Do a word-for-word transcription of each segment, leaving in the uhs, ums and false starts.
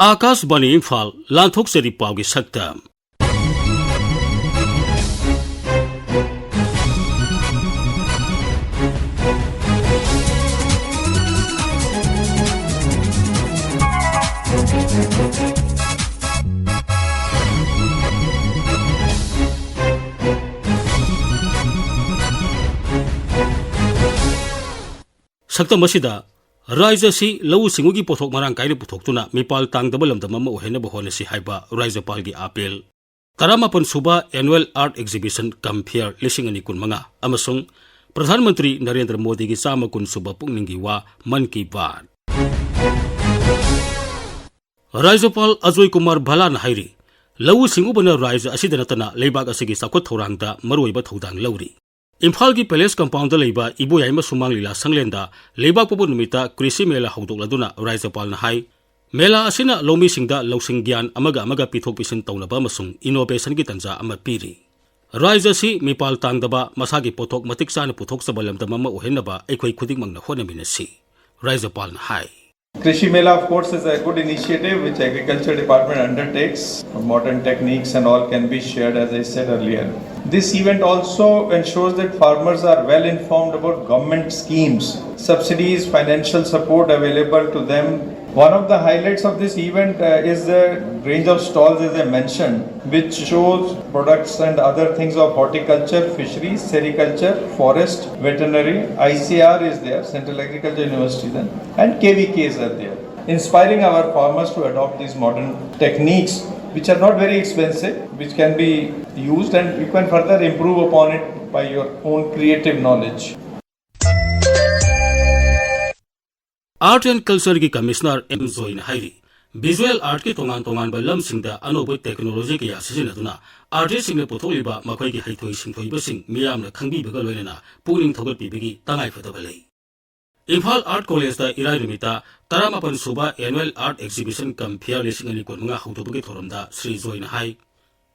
ꯑꯥꯀꯥꯁꯕꯥꯅꯤ ꯏꯝꯐꯥꯜ, ꯂꯥꯟꯊꯣꯛꯆꯔꯤ ꯄꯥꯎꯒꯤ ꯁꯛꯇꯝ꯫ ꯁꯛꯇꯝ ꯑꯁꯤꯗ ꯔꯥꯖ꯭ꯌ ꯑꯁꯤ ꯂꯧꯎ ꯁꯤꯡꯎꯒꯤ ꯄꯣꯠꯊꯣꯛ ꯃꯔꯥꯡ ꯀꯥꯏꯅ ꯄꯨꯊꯣꯛꯇꯨꯅ ꯃꯤꯄꯥꯜ ꯇꯥꯡꯗꯕ ꯂꯝꯗꯝ ꯑꯃ ꯑꯣꯏꯍꯟꯅꯕ ꯍꯣꯠꯅꯁꯤ ꯍꯥꯏꯕ ꯔꯥꯖ꯭ꯌꯄꯥꯜꯒꯤ ꯑꯥꯄꯦꯜ, ꯇꯔꯥꯃꯥꯄꯟ ꯁꯨꯕ Annual Art Exhibition cum Fair ꯂꯤꯁꯤꯡ ꯑꯅꯤ ꯀꯨꯟꯃꯉꯥ ꯑꯃꯁꯨꯡ ꯄ꯭ꯔꯙꯥꯟ ꯃꯟꯇ꯭ꯔꯤ ꯅꯔꯦꯟꯗ꯭ꯔ ꯃꯣꯗꯤꯒꯤ ꯆꯥꯝꯃ ꯀꯨꯟ ꯁꯨꯕ ꯄꯨꯛꯅꯤꯡꯒꯤ ꯋꯥ, ꯃꯟ ꯀꯤ ꯕꯥꯠ꯫ ꯔꯥꯖ꯭ꯌꯄꯥꯜ ꯑꯖꯣꯏ ꯀꯨꯃꯥꯔ ꯚꯜꯂꯥꯅ ꯍꯥꯏꯔꯤ, ꯂꯧꯎ ꯁꯤꯡꯎꯕꯅ ꯔꯥꯖ꯭ꯌ ꯑꯁꯤꯗ ꯅꯠꯇꯅ ꯂꯩꯕꯥꯛ ꯑꯁꯤꯒꯤ ꯆꯥꯎꯈꯠ ꯊꯧꯔꯥꯡꯗ ꯃꯔꯨꯑꯣꯏꯕ ꯊꯧꯗꯥꯡ ꯂꯧꯔꯤ꯫ ꯏꯝꯐꯥꯜꯒꯤ ꯄꯦꯂꯦꯁ ꯀꯝꯄꯥꯎꯟꯗ ꯂꯩꯕ ꯏꯕꯣꯌꯥꯏꯃ ꯁꯨꯃꯥꯡ ꯂꯤꯂꯥ ꯁꯪꯂꯦꯟꯗ ꯂꯩꯕꯥꯛꯄꯣꯛꯄ ꯅꯨꯃꯤꯠꯇ ꯀ꯭ꯔꯤꯁꯤ ꯃꯦꯂꯥ ꯍꯧꯗꯣꯛꯂꯗꯨꯅ ꯔꯥꯖ꯭ꯌꯄꯥꯜꯅ ꯍꯥꯏ, ꯃꯦꯂꯥ ꯑꯁꯤꯅ ꯂꯧꯃꯤꯁꯤꯡꯗ ꯂꯧꯁꯤꯡ ꯒ꯭ꯌꯥꯟ ꯑꯃꯒ ꯑꯃꯒ ꯄꯤꯊꯣꯛ ꯄꯤꯁꯤꯟ ꯇꯧꯅꯕ ꯑꯃꯁꯨꯡ innovation ꯒꯤ ꯇꯥꯟꯖꯥ ꯑꯃ ꯄꯤꯔꯤ꯫ ꯔꯥꯖ꯭ꯌ ꯑꯁꯤ ꯃꯤꯄꯥꯜ ꯇꯥꯡꯗꯕ, ꯃꯁꯥꯒꯤ ꯄꯣꯠꯊꯣꯛ ꯃꯇꯤꯛ ꯆꯥꯅ ꯄꯨꯊꯣꯛꯆꯕ ꯂꯝꯗꯝ ꯑꯃ ꯑꯣꯏꯍꯟꯅꯕ ꯑꯩꯈꯣꯏ ꯈꯨꯗꯤꯡꯃꯛꯅ ꯍꯣꯠꯅꯃꯤꯟꯅꯁꯤ, ꯔꯥꯖ꯭ꯌꯄꯥꯜꯅ ꯍꯥꯏ꯫ Krishi Mela, of course, is a good initiative which Agriculture Department undertakes. Modern techniques and all can be shared, as I said earlier. This event also ensures that farmers are well informed about government schemes, subsidies, financial support available to them. One of the highlights of this event, uh, is the range of stalls, as I mentioned, which shows products and other things of horticulture, fisheries, sericulture, forest, veterinary. I C R is there, Central Agriculture University then, and K V Ks are there, inspiring our farmers to adopt these modern techniques, which are not very expensive, which can be used and you can further improve upon it by your own creative knowledge. Art and Culture ꯒꯤ Commissioner M ꯖꯣꯏꯅ ꯍꯥꯏꯔꯤ, visual art ꯀꯤ ꯇꯣꯉꯥꯟ ꯇꯣꯉꯥꯟꯕ ꯂꯝꯁꯤꯡꯗ ꯑꯅꯧꯕ technology ꯀꯌꯥ ꯁꯤꯖꯤꯟꯅꯗꯨꯅ artist ꯁꯤꯡꯅ ꯄꯨꯊꯣꯛꯂꯤꯕ ꯃꯈꯣꯏꯒꯤ ꯍꯩꯊꯣꯏ ꯁꯤꯡꯊꯣꯏꯕꯁꯤꯡ ꯃꯤꯌꯥꯝꯅ ꯈꯪꯕꯤꯕꯒ ꯂꯣꯏꯅꯅ ꯄꯨꯛꯅꯤꯡ ꯊꯧꯒꯠꯄꯤꯕꯒꯤ ꯇꯉꯥꯏꯐꯗꯕ ꯂꯩ꯫ ꯏꯝꯐꯥꯜ Art College ꯇ ꯏꯔꯥꯏ ꯅꯨꯃꯤꯠꯇ ꯇꯔꯥꯃꯥꯄꯟ ꯁꯨꯕ Annual Art Exhibition cum Fair ꯂꯤꯁꯤꯡ ꯑꯅꯤ ꯀꯨꯟꯃꯉꯥ ꯍꯧꯗꯣꯛꯄꯒꯤ ꯊꯧꯔꯝꯗ ꯁ꯭ꯔꯤ ꯖꯣꯏꯅ ꯍꯥꯏ,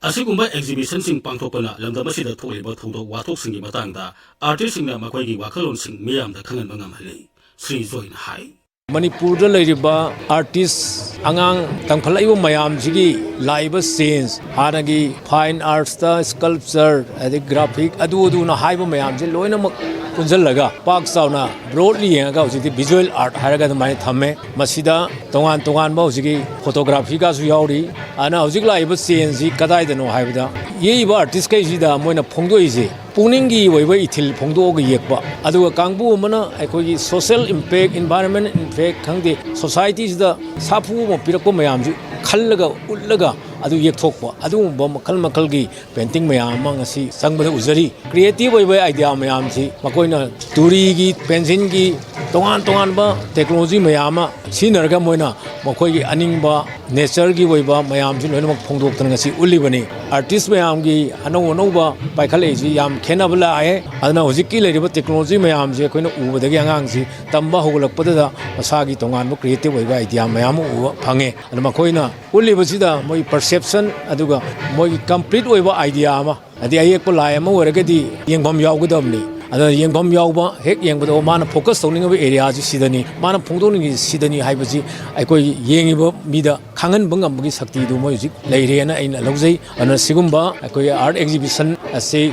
ꯑꯁꯤꯒꯨꯝꯕ exhibition ꯁꯤꯡ ꯄꯥꯡꯊꯣꯛꯄꯅ ꯂꯝꯗꯝ ꯑꯁꯤꯗ ꯊꯣꯛꯂꯤꯕ ꯊꯧꯗꯣꯛ ꯋꯥꯊꯣꯛꯁꯤꯡꯒꯤ ꯃꯇꯥꯡꯗ artist ꯁꯤꯡꯅ ꯃꯈꯣꯏꯒꯤ ꯋꯥꯈꯜꯂꯣꯟꯁꯤꯡ ꯃꯤꯌꯥꯝꯗ ꯈꯪꯍꯟꯕ ꯉꯝꯍꯜꯂꯤ, ꯁ꯭ꯔꯤ ꯖꯣꯏꯅ ꯍꯥꯏ꯫ ꯃꯅꯤꯄꯨꯔꯗ ꯂꯩꯔꯤꯕ ꯑꯥꯔꯇꯤꯁ, ꯑꯉꯥꯡ ꯇꯝꯈꯠꯂꯛꯏꯕ ꯃꯌꯥꯝꯁꯤꯒꯤ ꯂꯥꯛꯏꯕ ꯆꯦꯟꯖ, ꯍꯥꯟꯅꯒꯤ ꯐꯥꯏꯟ ꯑꯥꯔꯠꯁꯇ, ꯁ꯭ꯀꯜꯞꯆꯔ, ꯑꯗꯩ ꯒ꯭ꯔꯥꯐꯤꯛ, ꯑꯗꯨ ꯑꯗꯨꯅ ꯍꯥꯏꯕ ꯃꯌꯥꯝꯁꯦ ꯂꯣꯏꯅꯃꯛ ꯄꯨꯟꯁꯤꯜꯂꯒ, ꯄꯥꯛ ꯆꯥꯎꯅ, ꯕ꯭ꯔꯣꯗꯂꯤ ꯌꯦꯡꯉꯒ ꯍꯧꯖꯤꯛꯇꯤ ꯚꯤꯖꯨꯋꯦꯜ ꯑꯥꯔꯠ ꯍꯥꯏꯔꯒ ꯑꯗꯨꯃꯥꯏꯅ ꯊꯝꯃꯦ꯫ ꯃꯁꯤꯗ ꯇꯣꯉꯥꯟ ꯇꯣꯉꯥꯟꯕ ꯍꯧꯖꯤꯛꯀꯤ ꯐꯣꯇꯣꯒ꯭ꯔꯥꯐꯤꯒꯁꯨ ꯌꯥꯎꯔꯤ꯫ ꯑꯗꯨꯅ ꯍꯧꯖꯤꯛ ꯂꯥꯛꯏꯕ ꯆꯦꯟꯖꯁꯤ ꯀꯗꯥꯏꯗꯅꯣ ꯍꯥꯏꯕꯗ, ꯌꯦꯛꯏꯕ ꯑꯥꯔꯇꯤꯁꯈꯩꯁꯤꯗ ꯃꯣꯏꯅ ꯐꯣꯡꯗꯣꯛꯏꯁꯦ ꯄꯨꯛꯅꯤꯡꯒꯤ ꯑꯣꯏꯕ ꯏꯊꯤꯜ ꯐꯣꯡꯗꯣꯛꯑꯒ ꯌꯦꯛꯄ, ꯑꯗꯨꯒ ꯀꯥꯡꯕꯨ ꯑꯃꯅ ꯑꯩꯈꯣꯏꯒꯤ ꯁꯣꯁꯦꯜ ꯏꯝꯄꯦꯛ, ꯏꯟꯚꯥꯏꯔꯟꯃꯦꯟ ꯏꯝꯄꯦꯛ ꯈꯪꯗꯦ, ꯁꯣꯁꯥꯏꯇꯤꯁꯤꯗ ꯁꯥꯐꯨ ꯑꯃ ꯄꯤꯔꯛꯄ ꯃꯌꯥꯝꯁꯤ ꯈꯜꯂꯒ, ꯎꯠꯂꯒ ꯑꯗꯨ ꯌꯦꯛꯊꯣꯛꯄ, ꯑꯗꯨꯒꯨꯝꯕ ꯃꯈꯜ ꯃꯈꯜꯒꯤ ꯄꯦꯟꯇꯤꯡ ꯃꯌꯥꯝ ꯑꯃ ꯉꯁꯤ ꯆꯪꯕꯗ ꯎꯖꯔꯤ꯫ ꯀ꯭ꯔꯤꯌꯦꯇꯤꯚ ꯑꯣꯏꯕ ꯑꯥꯏꯗꯤꯌꯥ ꯃꯌꯥꯝꯁꯤ ꯃꯈꯣꯏꯅ ꯇꯨꯔꯤꯒꯤ, ꯄꯦꯟꯁꯤꯜꯒꯤ, ꯇꯣꯉꯥꯟ ꯇꯣꯉꯥꯟꯕ ꯇꯦꯛꯅꯣꯂꯣꯖꯤ ꯃꯌꯥꯝ ꯑꯃ ꯁꯤꯖꯤꯟꯅꯔꯒ ꯃꯣꯏꯅ ꯃꯈꯣꯏꯒꯤ ꯑꯅꯤꯡꯕ ꯅꯦꯆꯔꯒꯤ ꯑꯣꯏꯕ ꯃꯌꯥꯝꯁꯤ ꯂꯣꯏꯅꯃꯛ ꯐꯣꯡꯗꯣꯛꯇꯅ ꯉꯁꯤ ꯎꯠꯂꯤꯕꯅꯤ꯫ ꯑꯥꯔꯇꯤꯁ ꯃꯌꯥꯝꯒꯤ ꯑꯅꯧ ꯑꯅꯧꯕ ꯄꯥꯏꯈꯠꯂꯛꯏꯁꯤ ꯌꯥꯝ ꯈꯦꯠꯅꯕ ꯂꯥꯛꯑꯦ꯫ ꯑꯗꯨꯅ ꯍꯧꯖꯤꯛꯀꯤ ꯂꯩꯔꯤꯕ ꯇꯦꯛꯅꯣꯂꯣꯖꯤ ꯃꯌꯥꯝꯁꯤ ꯑꯩꯈꯣꯏꯅ ꯎꯕꯗꯒꯤ ꯑꯉꯥꯡꯁꯤ ꯇꯝꯕ ꯍꯧꯒꯠꯂꯛꯄꯗꯨꯗ ꯃꯁꯥꯒꯤ ꯇꯣꯉꯥꯟꯕ ꯀ꯭ꯔꯤꯌꯦꯇꯤꯚ ꯑꯣꯏꯕ ꯑꯥꯏꯗꯤꯌꯥ ꯃꯌꯥꯝ ꯑꯃ ꯎꯕ ꯐꯪꯉꯦ꯫ ꯑꯗꯨ ꯃꯈꯣꯏꯅ ꯎꯠꯂꯤꯕꯁꯤꯗ ꯃꯣꯏꯒꯤ ꯄꯔꯁꯦꯞꯁꯟ ꯑꯗꯨꯒ ꯃꯣꯏꯒꯤ ꯀꯝꯄ꯭ꯂꯤꯠ ꯑꯣꯏꯕ ꯑꯥꯏꯗꯤꯌꯥ ꯑꯃ, ꯍꯥꯏꯗꯤ ꯑꯌꯦꯛꯄ ꯂꯥꯏ ꯑꯃ ꯑꯣꯏꯔꯒꯗꯤ ꯌꯦꯡꯐꯝ ꯌꯥꯎꯒꯗꯕꯅꯤ꯫ ꯑꯗꯨꯅ ꯌꯦꯡꯐꯝ ꯌꯥꯎꯕ, ꯍꯦꯛ ꯌꯦꯡꯕꯗ, "ꯑꯣ, ꯃꯥꯅ ꯐꯣꯀꯁ ꯇꯧꯅꯤꯡꯉꯤꯕ ꯑꯦꯔꯤꯌꯥꯁꯤ ꯁꯤꯗꯅꯤ, ꯃꯥꯅ ꯐꯣꯡꯗꯣꯛꯅꯤꯡꯉꯤꯁꯤ ꯁꯤꯗꯅꯤ" ꯍꯥꯏꯕꯁꯤ ꯑꯩꯈꯣꯏ ꯌꯦꯡꯉꯤꯕ ꯃꯤꯗ ꯈꯪꯍꯟꯕ ꯉꯝꯕꯒꯤ ꯁꯛꯇꯤꯗꯨ ꯃꯣꯏ ꯍꯧꯖꯤꯛ ꯂꯩꯔꯦꯅ ꯑꯩꯅ ꯂꯧꯖꯩ꯫ ꯑꯗꯨꯅ ꯁꯤꯒꯨꯝꯕ ꯑꯩꯈꯣꯏ ꯑꯥꯔꯠ ꯑꯦꯛꯖꯤꯕꯤꯁꯟ ꯑꯁꯤ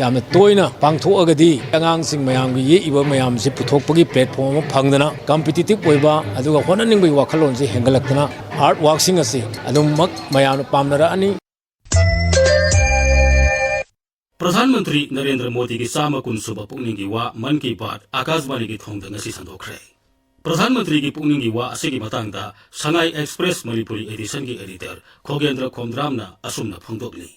ꯌꯥꯝꯅ ꯇꯣꯏꯅ ꯄꯥꯡꯊꯣꯛꯑꯒꯗꯤ ꯑꯉꯥꯡꯁꯤꯡ ꯃꯌꯥꯝꯒꯤ ꯌꯦꯛꯏꯕ ꯃꯌꯥꯝꯁꯤ ꯄꯨꯊꯣꯛꯄꯒꯤ ꯄ꯭ꯂꯦꯠꯐꯣꯝ ꯑꯃ ꯐꯪꯗꯅ ꯀꯝꯄꯤꯇꯤꯇꯤꯞ ꯑꯣꯏꯕ ꯑꯗꯨꯒ ꯍꯣꯠꯅꯅꯤꯡꯕꯒꯤ ꯋꯥꯈꯜꯂꯣꯟꯁꯤ ꯍꯦꯟꯒꯠꯂꯛꯇꯅ ꯑꯥꯔꯠ ꯋꯥꯔꯛꯁꯤꯡ ꯑꯁꯤ ꯑꯗꯨꯃꯛ ꯃꯌꯥꯝꯅ ꯄꯥꯝꯅꯔꯛꯑꯅꯤ꯫ ꯄ꯭ꯔꯙꯥꯟ ꯃꯟꯇ꯭ꯔꯤ ꯅꯔꯦꯟꯗ꯭ꯔ ꯃꯣꯗꯤꯒꯤ ꯆꯥꯝꯃ ꯀꯨꯟ ꯁꯨꯕ ꯄꯨꯛꯅꯤꯡꯒꯤ ꯋꯥ ꯃꯟ ꯀꯤ ꯕꯥꯠ ꯑꯀꯥꯁꯕꯥꯅꯤꯒꯤ ꯊꯣꯡꯗ ꯉꯁꯤ ꯁꯟꯗꯣꯛꯈ꯭ꯔꯦ꯫ ꯄ꯭ꯔꯙꯥꯟ ꯃꯟꯇ꯭ꯔꯤꯒꯤ ꯄꯨꯛꯅꯤꯡꯒꯤ ꯋꯥ ꯑꯁꯤꯒꯤ ꯃꯇꯥꯡꯗ ꯁꯉꯥꯏ ꯑꯦꯛꯁꯄ꯭ꯔꯦꯁ ꯃꯅꯤꯄꯨꯔꯤ ꯑꯦꯗꯤꯁꯟꯒꯤ ꯑꯦꯗꯤꯇꯔ ꯈꯣꯒꯦꯟꯗ꯭ꯔ ꯈꯣꯝꯗ꯭ꯔꯥꯝꯅ ꯑꯁꯨꯝꯅ ꯐꯣꯡꯗꯣꯛꯂꯤ꯫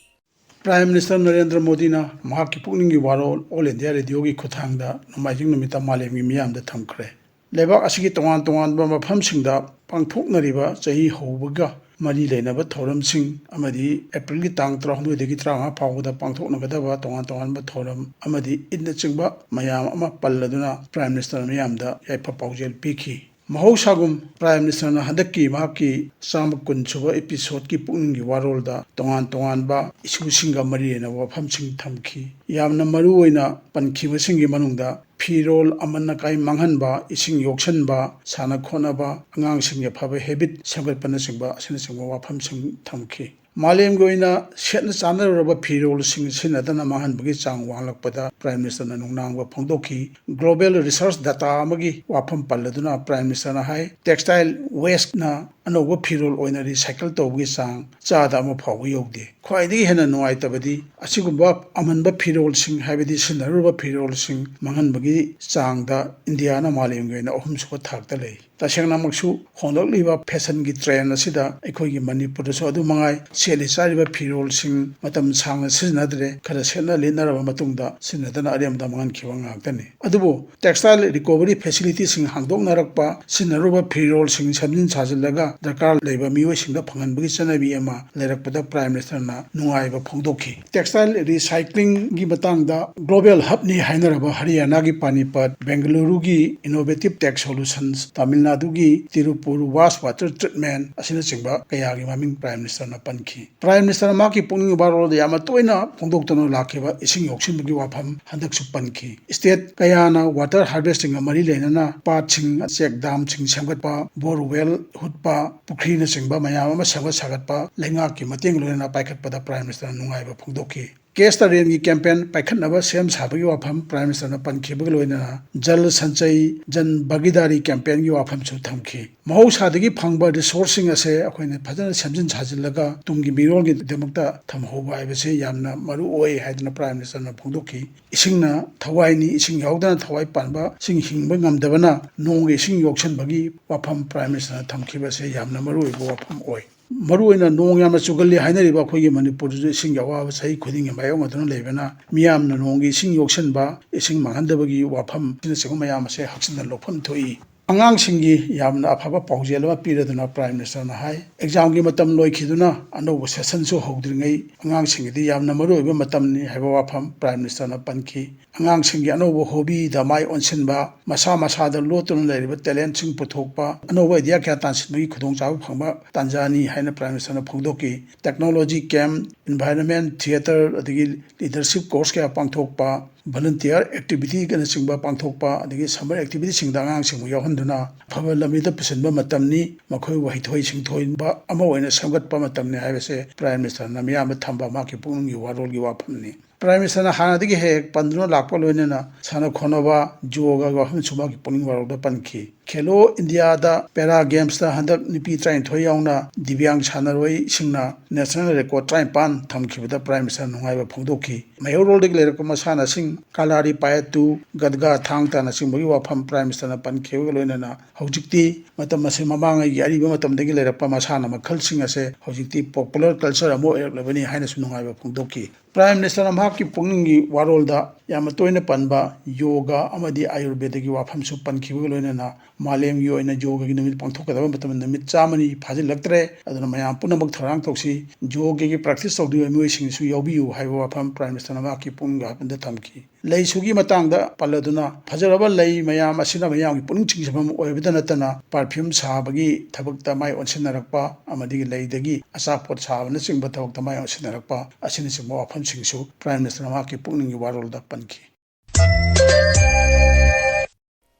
ꯄ꯭ꯔꯥꯏꯝ ꯃꯤꯅꯤꯁꯇꯔ ꯅꯔꯦꯟꯗ꯭ꯔ ꯃꯣꯗꯤꯅ ꯃꯍꯥꯛꯀꯤ ꯄꯨꯛꯅꯤꯡꯒꯤ ꯋꯥꯔꯣꯜ ꯑꯣꯜ ꯏꯟꯗꯤꯌꯥ ꯔꯦꯗꯤꯑꯣꯒꯤ ꯈꯨꯠꯊꯥꯡꯗ ꯅꯣꯡꯃꯥꯏꯖꯤꯡ ꯅꯨꯃꯤꯠꯇ ꯃꯥꯂꯦꯝꯒꯤ ꯃꯤꯌꯥꯝꯗ ꯊꯝꯈ꯭ꯔꯦ꯫ ꯂꯩꯕꯥꯛ ꯑꯁꯤꯒꯤ ꯇꯣꯉꯥꯟ ꯇꯣꯉꯥꯟꯕ ꯃꯐꯝꯁꯤꯡꯗ ꯄꯥꯡꯊꯣꯛꯅꯔꯤꯕ ꯆꯍꯤ ꯍꯧꯕꯒ ꯃꯔꯤ ꯂꯩꯅꯕ ꯊꯧꯔꯝꯁꯤꯡ ꯑꯃꯗꯤ ꯑꯦꯄ꯭ꯔꯤꯜꯒꯤ ꯇꯥꯡ ꯇꯔꯥꯍꯨꯝꯗꯣꯏꯗꯒꯤ ꯇꯔꯥꯃꯉꯥ ꯐꯥꯎꯕꯗ ꯄꯥꯡꯊꯣꯛꯅꯒꯗꯕ ꯇꯣꯉꯥꯟ ꯇꯣꯉꯥꯟꯕ ꯊꯧꯔꯝ ꯑꯃꯗꯤ ꯏꯗꯅꯆꯤꯡꯕ ꯃꯌꯥꯝ ꯑꯃ ꯄꯜꯂꯗꯨꯅ ꯄ꯭ꯔꯥꯏꯝ ꯃꯤꯅꯤꯁꯇꯔ ꯃꯤꯌꯥꯝꯗ ꯌꯥꯏꯐ ꯄꯥꯎꯖꯦꯜ ꯄꯤꯈꯤ꯫ ꯃꯍꯧꯁꯥꯒꯨꯝ ꯄ꯭ꯔꯥꯏꯝ ꯃꯤꯅꯤꯁꯇꯔꯅ ꯍꯟꯗꯛꯀꯤ ꯃꯍꯥꯛꯀꯤ ꯆꯥꯝꯃ ꯀꯨꯟ ꯁꯨꯕ ꯑꯦꯄꯤꯁꯣꯗꯀꯤ ꯄꯨꯛꯅꯤꯡꯒꯤ ꯋꯥꯔꯣꯜꯗ ꯇꯣꯉꯥꯟ ꯇꯣꯉꯥꯟꯕ ꯏꯁꯨꯁꯤꯡꯒ ꯃꯔꯤ ꯂꯩꯅꯕ ꯋꯥꯐꯝꯁꯤꯡ ꯊꯝꯈꯤ꯫ ꯌꯥꯝꯅ ꯃꯔꯨ ꯑꯣꯏꯅ ꯄꯟꯈꯤꯕꯁꯤꯡꯒꯤ ꯃꯅꯨꯡꯗ ꯐꯤꯔꯣꯜ ꯑꯃꯟ ꯑꯀꯥꯏ ꯃꯥꯡꯍꯟꯕ, ꯏꯁꯤꯡ ꯌꯣꯛꯁꯟꯕ, ꯁꯥꯟꯅ ꯈꯣꯠꯅꯕ, ꯑꯉꯥꯡꯁꯤꯡꯒꯤ ꯑꯐꯕ habit ꯁꯦꯝꯒꯠꯄꯅꯆꯤꯡꯕ ꯑꯁꯤꯅꯆꯤꯡꯕ ꯋꯥꯐꯝꯁꯤꯡ ꯊꯝꯈꯤ꯫ ꯃꯥꯂꯦꯝꯒꯤ ꯑꯣꯏꯅ ꯁꯦꯠꯅ ꯆꯥꯅꯔꯨꯔꯕ ꯐꯤꯔꯣꯜꯁꯤꯡ ꯁꯤꯖꯤꯟꯅꯗꯅ ꯃꯥꯡꯍꯟꯕꯒꯤ ꯆꯥꯡ ꯋꯥꯡꯂꯛꯄꯗ Prime Ministerꯅ ꯅꯨꯡꯅꯥꯡꯕ ꯐꯣꯡꯗꯣꯛꯈꯤ꯫ Global research data ꯑꯃꯒꯤ ꯋꯥꯐꯝ ꯄꯜꯂꯗꯨꯅ Prime Ministerꯅ ꯍꯥꯏ, textile wasteꯅ ꯑꯅꯧꯕ ꯐꯤꯔꯣꯜ ꯑꯣꯏꯅ recycle ꯇꯧꯕꯒꯤ ꯆꯥꯡ ꯆꯥꯗ ꯑꯃ ꯐꯥꯎꯕ ꯌꯧꯗꯦ꯫ ꯈ꯭ꯋꯥꯏꯗꯒꯤ ꯍꯦꯟꯅ ꯅꯨꯡꯉꯥꯏꯇꯕꯗꯤ ꯑꯁꯤꯒꯨꯝꯕ ꯑꯃꯟꯕ ꯐꯤꯔꯣꯜꯁꯤꯡ, ꯍꯥꯏꯕꯗꯤ ꯁꯤꯖꯤꯟꯅꯔꯨꯔꯕ ꯐꯤꯔꯣꯜꯁꯤꯡ ꯃꯥꯡꯍꯟꯕꯒꯤ ꯆꯥꯡꯗ ꯏꯟꯗꯤꯌꯥꯅ ꯃꯥꯂꯦꯝꯒꯤ ꯑꯣꯏꯅ ꯑꯍꯨꯝꯁꯨꯕ ꯊꯥꯛꯇ ꯂꯩ꯫ ꯇꯁꯦꯡꯅꯃꯛꯁꯨ ꯍꯣꯡꯂꯛꯂꯤꯕ fashionꯒꯤ trend ꯑꯁꯤꯗ ꯑꯩꯈꯣꯏꯒꯤ ꯃꯅꯤꯄꯨꯔꯗꯁꯨ ꯑꯗꯨ ꯃꯉꯥꯏ, ꯁꯦꯠꯂꯤ ꯆꯥꯔꯤꯕ ꯐꯤꯔꯣꯜꯁꯤꯡ ꯃꯇꯝ ꯁꯥꯡꯅ ꯁꯤꯖꯤꯟꯅꯗ꯭ꯔꯦ, ꯈꯔ ꯁꯦꯠꯅ ꯂꯤꯠꯅꯔꯕ ꯃꯇꯨꯡꯗ ꯁꯤꯖꯤꯟꯅꯗꯅ ꯑꯔꯦꯝꯕꯗ ꯃꯥꯡꯍꯟꯈꯤꯕ ꯉꯥꯛꯇꯅꯤ꯫ ꯑꯗꯨꯕꯨ textile recovery facilityꯁꯤꯡ ꯍꯥꯡꯗꯣꯛꯅꯔꯛꯄ, ꯁꯤꯖꯤꯟꯅꯔꯨꯕ ꯐꯤꯔꯣꯜꯁꯤꯡ ꯁꯦꯝꯖꯤꯟ ꯁꯥꯖꯤꯜꯂꯒ ꯗꯔꯀꯥꯔ ꯂꯩꯕ ꯃꯤꯑꯣꯏꯁꯤꯡꯗ ꯐꯪꯍꯟꯕꯒꯤ ꯆꯠꯅꯕꯤ ꯑꯃ ꯂꯩꯔꯛꯄꯗ Prime Ministerꯅ ꯅꯨꯡꯉꯥꯏꯕ ꯐꯣꯡꯗꯣꯛꯈꯤ꯫ Textile recyclingꯒꯤ ꯃꯇꯥꯡꯗ global hubꯅꯤ ꯍꯥꯏꯅꯔꯕ ꯍꯔꯤꯌꯥꯅꯥꯒꯤ ꯄꯥꯅꯤꯄꯠ, ꯕꯦꯡꯒꯂꯨꯔꯨꯒꯤ innovative tech solutions, Tamil ꯅꯥꯗꯨꯒꯤ ꯇꯤꯔꯨꯄꯨꯔ waste water treatment ꯑꯁꯤꯅꯆꯤꯡꯕ ꯀꯌꯥꯒꯤ ꯃꯃꯤꯡ Prime Ministerꯅ ꯄꯟꯈꯤ꯫ Prime Ministerꯅ ꯃꯍꯥꯛꯀꯤ ꯄꯨꯛꯅꯤꯡ ꯋꯥꯔꯣꯜꯗ ꯌꯥꯝꯅ ꯇꯣꯏꯅ ꯐꯣꯡꯗꯣꯛꯇꯨꯅ ꯂꯥꯛꯈꯤꯕ ꯏꯁꯤꯡ ꯌꯣꯛꯁꯤꯟꯕꯒꯤ ꯋꯥꯐꯝ ꯍꯟꯗꯛꯁꯨ ꯄꯟꯈꯤ꯫ State ꯀꯌꯥꯅ water harvestingꯒ ꯃꯔꯤ ꯂꯩꯅꯅ ꯄꯥꯠꯁꯤꯡ, check damꯁꯤꯡ ꯁꯦꯝꯒꯠꯄ, borewell ꯍꯨꯠꯄ, ꯄꯨꯈ꯭ꯔꯤꯅꯆꯤꯡꯕ ꯃꯌꯥꯝ ꯑꯃ ꯁꯦꯝꯒꯠ ꯁꯥꯒꯠꯄ ꯂꯩꯉꯥꯛꯀꯤ ꯃꯇꯦꯡ ꯂꯣꯏꯅꯅ ꯄꯥꯏꯈꯠꯄꯗ Prime Ministerꯅ ꯅꯨꯡꯉꯥꯏꯕ ꯐꯣꯡꯗꯣꯛꯈꯤ꯫ Cash ꯇꯔꯦꯠꯀꯤ campaign ꯄꯥꯏꯈꯠꯅꯕ ꯁꯦꯝ ꯁꯥꯕꯒꯤ ꯋꯥꯐꯝ Prime Ministerꯅ ꯄꯟꯈꯤꯕꯒ ꯂꯣꯏꯅꯅ Jal Sanchay Jan Bhagidari campaignꯒꯤ ꯋꯥꯐꯝꯁꯨ ꯊꯝꯈꯤ꯫ ꯃꯍꯧꯁꯥꯗꯒꯤ ꯐꯪꯕ resourceꯁꯤꯡ ꯑꯁꯦ ꯑꯩꯈꯣꯏꯅ ꯐꯖꯅ ꯁꯦꯝꯖꯤꯟ ꯁꯥꯖꯤꯜꯂꯒ ꯇꯨꯡꯒꯤ ꯃꯤꯔꯣꯜꯒꯤꯗꯃꯛꯇ ꯊꯝꯍꯧꯕ ꯍꯥꯏꯕꯁꯦ ꯌꯥꯝꯅ ꯃꯔꯨ ꯑꯣꯏ ꯍꯥꯏꯗꯨꯅ Prime Ministerꯅ ꯐꯣꯡꯗꯣꯛꯈꯤ꯫ ꯏꯁꯤꯡꯅ ꯊꯋꯥꯏꯅꯤ, ꯏꯁꯤꯡ ꯌꯥꯎꯗꯅ ꯊꯋꯥꯏ ꯄꯥꯟꯕꯁꯤꯡ ꯍꯤꯡꯕ ꯉꯝꯗꯕꯅ ꯅꯣꯡꯒꯤ ꯏꯁꯤꯡ ꯌꯣꯛꯁꯟꯕꯒꯤ ꯋꯥꯐꯝ Prime Ministerꯅ ꯊꯝꯈꯤꯕ ꯑꯁꯦ ꯌꯥꯝꯅ ꯃꯔꯨ ꯑꯣꯏꯕ ꯋꯥꯐꯝ ꯑꯣꯏ꯫ ꯃꯔꯨꯑꯣꯏꯅ ꯅꯣꯡ ꯌꯥꯝꯅ ꯆꯨꯒꯜꯂꯤ ꯍꯥꯏꯅꯔꯤꯕ ꯑꯩꯈꯣꯏꯒꯤ ꯃꯅꯤꯄꯨꯔꯗꯁꯨ ꯏꯁꯤꯡꯒꯤ ꯑꯋꯥꯕ ꯆꯍꯤ ꯈꯨꯗꯤꯡꯒꯤ ꯃꯥꯌꯣꯛꯅꯗꯨꯅ ꯂꯩꯕꯅ ꯃꯤꯌꯥꯝꯅ ꯅꯣꯡꯒꯤ ꯏꯁꯤꯡ ꯌꯣꯛꯁꯟꯕ, ꯏꯁꯤꯡ ꯃꯥꯡꯍꯟꯗꯕꯒꯤ ꯋꯥꯐꯝ ꯑꯁꯤꯅꯆꯤꯡꯕ ꯃꯌꯥꯝ ꯑꯁꯦ ꯍꯛꯆꯤꯟꯅ ꯂꯧꯐꯝ ꯊꯣꯛꯏ꯫ ꯑꯉꯥꯡꯁꯤꯡꯒꯤ ꯌꯥꯝꯅ ꯑꯐꯕ ꯄꯥꯎꯖꯦꯜ ꯑꯃ ꯄꯤꯔꯗꯨꯅ Prime Ministerꯅ ꯍꯥꯏ, examꯒꯤ ꯃꯇꯝ ꯂꯣꯏꯈꯤꯗꯨꯅ ꯑꯅꯧꯕ sessionꯁꯨ ꯍꯧꯗ꯭ꯔꯤꯉꯩ ꯑꯉꯥꯡꯁꯤꯡꯒꯤꯗꯤ ꯌꯥꯝꯅ ꯃꯔꯨꯑꯣꯏꯕ ꯃꯇꯝꯅꯤ ꯍꯥꯏꯕ ꯋꯥꯐꯝ Prime Ministerꯅ ꯄꯟꯈꯤ꯫ ꯑꯉꯥꯡꯁꯤꯡꯒꯤ ꯑꯅꯧꯕ hobbyꯗ ꯃꯥꯏ ꯑꯣꯟꯁꯤꯟꯕ, ꯃꯁꯥ ꯃꯁꯥꯗ ꯂꯣꯠꯇꯨꯅ ꯂꯩꯔꯤꯕ talentꯁꯤꯡ ꯄꯨꯊꯣꯛꯄ, ꯑꯅꯧꯕ idea ꯀꯌꯥ ꯇꯥꯟꯁꯤꯟꯕꯒꯤ ꯈꯨꯗꯣꯡꯆꯥꯕ ꯐꯪꯕ ꯇꯥꯟꯖꯥꯅꯤ ꯍꯥꯏꯅ Prime Ministerꯅ ꯐꯣꯡꯗꯣꯛꯈꯤ꯫ Technology camp, environment, theatre, ꯑꯗꯒꯤ leadership course ꯀꯌꯥ ꯄꯥꯡꯊꯣꯛꯄ, volunteer activity ꯅꯆꯤꯡꯕ ꯄꯥꯡꯊꯣꯛꯄ, ꯑꯗꯒꯤ summer activity ꯁꯤꯡꯗ ꯑꯉꯥꯡꯁꯤꯡꯕꯨ ꯌꯥꯎꯍꯟꯗꯨꯅ ꯑꯐꯕ ꯂꯝꯕꯤꯗ ꯄꯨꯁꯤꯟꯕ ꯃꯇꯝꯅꯤ꯫ ꯃꯈꯣꯏꯕꯨ ꯍꯩꯊꯣꯏ ꯁꯤꯡꯊꯣꯏꯕ ꯑꯃ ꯑꯣꯏꯅ ꯁꯦꯝꯒꯠꯄ ꯃꯇꯝꯅꯤ ꯍꯥꯏꯕꯁꯦ Prime Minister ꯅ ꯃꯤꯌꯥꯝꯗ ꯊꯝꯕ ꯃꯍꯥꯛꯀꯤ ꯄꯨꯛꯅꯤꯡꯒꯤ ꯋꯥꯔꯣꯜꯒꯤ ꯋꯥꯐꯝꯅꯤ꯫ Prime Minister ꯅ ꯍꯥꯟꯅꯗꯒꯤ ꯍꯦꯛ ꯍꯦꯛ ꯄꯟꯗꯨꯅ ꯂꯥꯛꯄ ꯂꯣꯏꯅꯅ ꯁꯥꯟꯅ ꯈꯣꯠꯅꯕ, ꯌꯣꯒꯒꯤ ꯋꯥꯐꯝꯁꯨ ꯃꯍꯥꯛꯀꯤ ꯄꯨꯛꯅꯤꯡ ꯋꯥꯔꯣꯜꯗ ꯄꯟꯈꯤ꯫ ꯈꯦꯂꯣ ꯏꯟꯗꯤꯌꯥꯗ Para Games ꯇ ꯍꯟꯗꯛ ꯅꯨꯄꯤ ꯇꯔꯥꯅꯤꯊꯣꯏ ꯌꯥꯎꯅ ꯗꯤꯕ꯭ꯌꯥꯡ ꯁꯥꯟꯅꯔꯣꯏꯁꯤꯡꯅ national record ꯇꯔꯥꯅꯤꯄꯥꯟ ꯊꯝꯈꯤꯕꯗ Prime Minister ꯅ ꯅꯨꯡꯉꯥꯏꯕ ꯐꯣꯡꯗꯣꯛꯈꯤ꯫ ꯃꯩꯍꯧꯔꯣꯜꯗꯒꯤ ꯂꯩꯔꯛꯄ ꯃꯁꯥꯟꯅꯁꯤꯡ ꯀꯥꯂꯥꯔꯤ ꯄꯥꯌꯦꯠꯇꯨ, ꯒꯗꯒꯥ ꯊꯥꯡ ꯇꯥꯅꯆꯤꯡꯕꯒꯤ ꯋꯥꯐꯝ Prime Minister ꯅ ꯄꯟꯈꯤꯕꯒ ꯂꯣꯏꯅꯅ ꯍꯧꯖꯤꯛꯇꯤ ꯃꯇꯝ ꯑꯁꯤ ꯃꯃꯥꯡꯉꯩꯒꯤ ꯑꯔꯤꯕ ꯃꯇꯝꯗꯒꯤ ꯂꯩꯔꯛꯄ ꯃꯁꯥꯟꯅ ꯃꯈꯜꯁꯤꯡ ꯑꯁꯦ ꯍꯧꯖꯤꯛꯇꯤ popular culture ꯑꯃ ꯑꯣꯏꯔꯛꯂꯕꯅꯤ ꯍꯥꯏꯅꯁꯨ ꯅꯨꯡꯉꯥꯏꯕ ꯐꯣꯡꯗꯣꯛꯈꯤ꯫ Prime Minister ꯅ ꯃꯍꯥꯛꯀꯤ ꯄꯨꯛꯅꯤꯡꯒꯤ ꯋꯥꯔꯣꯜꯗ ꯌꯥꯝꯅ ꯇꯣꯏꯅ ꯄꯟꯕ ꯌꯣꯒꯥ ꯑꯃꯗꯤ ꯑꯥꯌꯨꯔꯕꯦꯗꯒꯤ ꯋꯥꯐꯝꯁꯨ ꯄꯟꯈꯤꯕꯒ ꯂꯣꯏꯅꯅ ꯃꯥꯂꯦꯝꯒꯤ ꯑꯣꯏꯅ ꯌꯣꯒꯒꯤ ꯅꯨꯃꯤꯠ ꯄꯥꯡꯊꯣꯛꯀꯗꯕ ꯃꯇꯝꯗ ꯅꯨꯃꯤꯠ ꯆꯥꯝꯃꯅꯤ ꯐꯥꯖꯤꯜꯂꯛꯇ꯭ꯔꯦ, ꯑꯗꯨꯅ ꯃꯌꯥꯝ ꯄꯨꯝꯅꯃꯛ ꯊꯧꯔꯥꯡ ꯇꯧꯁꯤ, ꯌꯣꯒꯒꯤ practice ꯇꯧꯗꯣꯔꯤꯕ ꯃꯤꯑꯣꯏꯁꯤꯡꯁꯨ ꯌꯥꯎꯕꯤꯌꯨ ꯍꯥꯏꯕ ꯋꯥꯐꯝ Prime Minister ꯅ ꯃꯍꯥꯛꯀꯤ ꯄꯨꯛꯅꯤꯡꯒꯤ ꯋꯥꯐꯝꯗ ꯊꯝꯈꯤ꯫ ꯂꯩꯁꯨꯒꯤ ꯃꯇꯥꯡꯗ ꯄꯜꯂꯗꯨꯅ, ꯐꯖꯔꯕ ꯂꯩ ꯃꯌꯥꯝ ꯑꯁꯤꯅ ꯃꯤꯌꯥꯝꯒꯤ ꯄꯨꯛꯅꯤꯡ ꯆꯤꯡꯁꯤꯟꯐꯝ ꯑꯣꯏꯕꯇ ꯅꯠꯇꯅ perfume ꯁꯥꯕꯒꯤ ꯊꯕꯛꯇ ꯃꯥꯏ ꯑꯣꯟꯁꯤꯟꯅꯔꯛꯄ ꯑꯃꯗꯤ ꯂꯩꯗꯒꯤ ꯑꯆꯥꯄꯣꯠ ꯁꯥꯕꯅꯆꯤꯡꯕ ꯊꯕꯛꯇ ꯃꯥꯏ ꯑꯣꯟꯁꯤꯟꯅꯔꯛꯄ ꯑꯁꯤꯅꯆꯤꯡꯕ ꯋꯥꯐꯝꯁꯤꯡꯁꯨ Prime Minister ꯅ ꯃꯍꯥꯛꯀꯤ ꯄꯨꯛꯅꯤꯡꯒꯤ ꯋꯥꯔꯣꯜꯗ ꯄꯟꯈꯤ꯫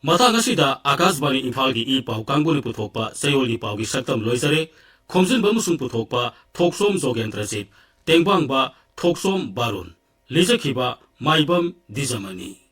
ꯃꯇꯥꯡ ꯑꯁꯤꯗ ꯑꯀꯥꯁꯕꯥꯅꯤ ꯏꯝꯐꯥꯜꯒꯤ ꯏ ꯄꯥꯎ ꯀꯥꯡꯕꯨꯅ ꯄꯨꯊꯣꯛꯄ ꯆꯌꯣꯜꯒꯤ ꯄꯥꯎꯒꯤ ꯁꯛꯇꯝ ꯂꯣꯏꯖꯔꯦ꯫ ꯈꯣꯝꯖꯤꯟꯕ ꯑꯃꯁꯨꯡ ꯄꯨꯊꯣꯛꯄ ꯊꯣꯛꯆꯣꯝ ꯖꯣꯒꯦꯟꯗ꯭ꯔꯖꯤꯠ, ꯇꯦꯡꯕꯥꯡꯕ ꯊꯣꯛꯆꯣꯝ ꯕꯥꯔꯨꯟ, ꯂꯤꯖꯈꯤꯕ ꯃꯥꯏꯕꯝ ꯗꯤꯖꯃꯅꯤ꯫